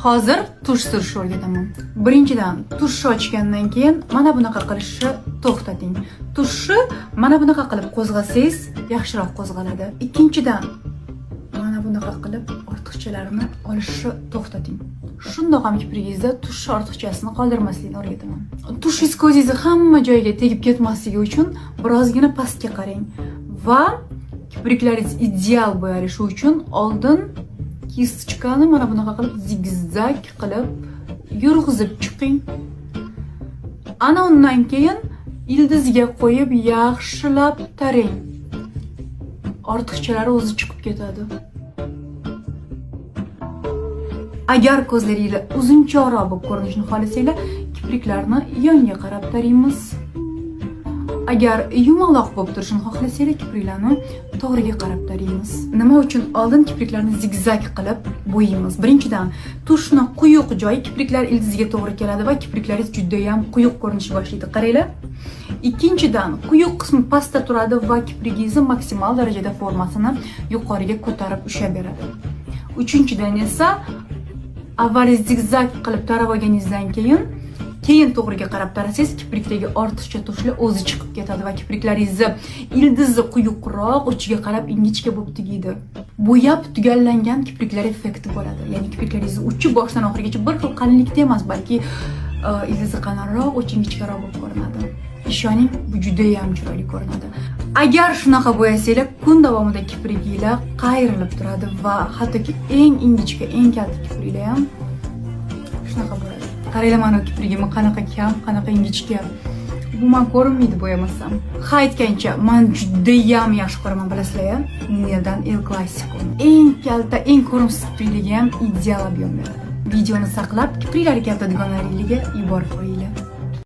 Hozir тушь surishni o'rgataman. Birinchidan, тушь ni ochgandan keyin mana bunaqa qilishni to'xtating. Тушь ni mana bunaqa qilib qo'zg'asangiz, yaxshiroq qo'zg'aladi. Ikkinchidan, mana bunaqa qilib ortiqchalarini olishni to'xtating. Shundoq ham kiprigingizda тушь ortiqchasini qoldirmaslikni o'rgataman. Тушь ingiz ko'zingizni hamma joyiga tegib ketmasligi uchun birozgina pastga qarang va kipriklaringiz ideal bo'yalishi uchun oldin кисточка ni mana bunaqa qilib zigzag qilib yurg'izib chiqing. Ana undan keyin ildizga qo'yib yaxshilab tarang. Ortiqchalari o'zi chiqib ketadi. Agar ko'zlaringiz uzunchoqroq bo'lib ko'rinishini xohlasanglar, kipriklarni yonga qarab taraymiz. Agar yumaloq bo'lib turishini xohlasanglar, kipriklarni to'g'riga qarab taraymiz. Nima uchun oldin kipriklarni zigzag qilib bo'yaymiz? Birinchidan, тушь ni quyuq joyi kipriklar ildiziga to'g'ri keladi va kipriklaringiz juda ham quyuq ko'rinishni boshlaydi. Qaranglar. Ikkinchidan, quyuq qismi pastda turadi va kiprigingizni maksimal darajada formasini yuqoriga ko'tarib ushlab beradi. Uchinchidan esa, avval zigzag qilib tarab olganingizdan keyin to'g'riga qarab tarasangiz, kiprikdagi ortiqcha тушь lar o'zi chiqib ketadi va kipriklaringizni ildizi quyuqroq, uchiga qarab ingichka bo'lib tugaydi. Bo'yab tugallangan kipriklar effekti bo'ladi. Ya'ni kipriklaringizni uchi boshdan oxirigacha bir xil qalinlikda emas, balki ildizi qalinroq, uchi ingichkaroq bo'lib ko'rinadi. Ishoning, bu juda ham chiroyli ko'rinadi. Agar shunaqa bo'yasanglar, kun davomida kipriginglar qayrilib turadi va hattoki eng ingichka, eng kalta kipriklar ham shunaqa bo'ladi. Qaranglar, mana kiprigimni qanaqa kam, qanaqa ingichka. Bu man ko'rinmaydi bo'yamasam. Ha, aytgancha, man judayam yaxshi ko'raman, bilasizlar-ya, Nineldan El Clasico. Eng kalta, eng ko'rimsiz kipriklarga ham ideal объем beradi. Videoni saqlab, kipriklari kalta dugonlaringlarga yuborib qo'yinglar.